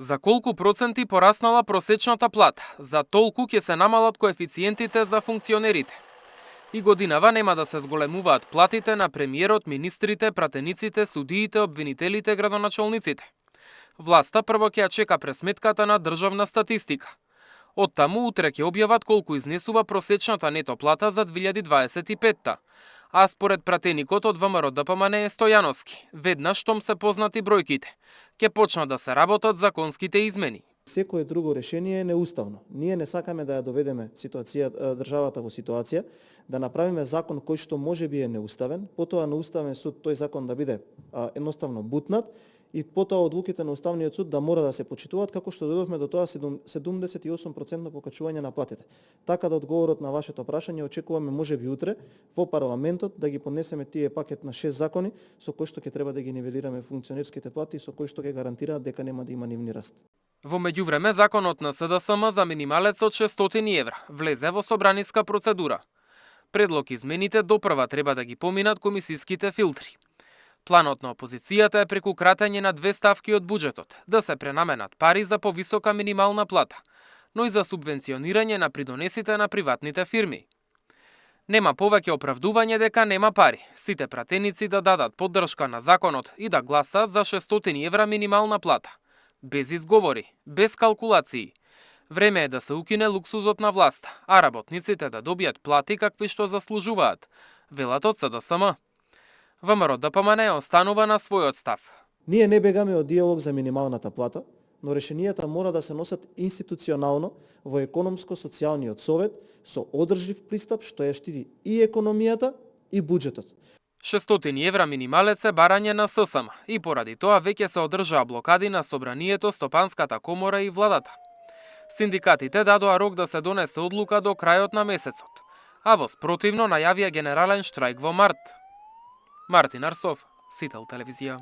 За колку проценти пораснала просечната плата, за толку ќе се намалат коефициентите за функционерите. И годинава нема да се зголемуваат платите на премиерот, министрите, пратениците, судиите, обвинителите, градоначалниците. Власта прво ќе ја чека пресметката на државна статистика. Оттаму утре ќе објават колку изнесува просечната нето плата за 2025-та. А според пратеникот од ВМРО-ДПМНЕ Стојановски, веднаш штом се познати бројките, ќе почнат да се работат законските измени. Секое друго решение е неуставно. Ние не сакаме да ја доведеме државата во ситуација да направиме закон кој што можеби е неуставен, потоа на Уставен суд тој закон да биде едноставно бутнат и потоа одлуките на Уставниот суд да мора да се почитуваат, како што дојдовме до тоа 78% покачување на платите. Така да одговорот на вашето прашање очекуваме можеби утре во парламентот да ги поднесеме тие пакет на 6 закони со кои што ќе треба да ги нивелираме функционерските плати и со кои што ќе гарантираат дека нема да има нивни раст. Во меѓувреме, законот на СДСМ за минималец од 600 евра влезе во собраниска процедура. Предлог измените допрва треба да ги поминат комисиските филтри. Планот на опозицијата е преку кратење на 2 ставки од буџетот да се пренаменат пари за повисока минимална плата, но и за субвенционирање на придонесите на приватните фирми. Нема повеќе оправдување дека нема пари, сите пратеници да дадат поддршка на законот и да гласат за 600 евра минимална плата. Без изговори, без калкулации. Време е да се укине луксузот на власта, а работниците да добијат плати какви што заслужуваат, велат од СДСМ. ВМРО-ДПМНЕ останува на својот став. Ние не бегаме од диалог за минималната плата, но решенијата мора да се носат институционално во економско-социјалниот совет со одржлив пристап што ја штити и економијата и буџетот. 600 евра минималец е барање на ССМ и поради тоа веќе се одржаа блокади на Собранието, Стопанската комора и владата. Синдикатите дадоа рок да се донесе одлука до крајот на месецот, а во спротивно најавија генерален штрајк во март. Мартин Арсов, Сител телевизија.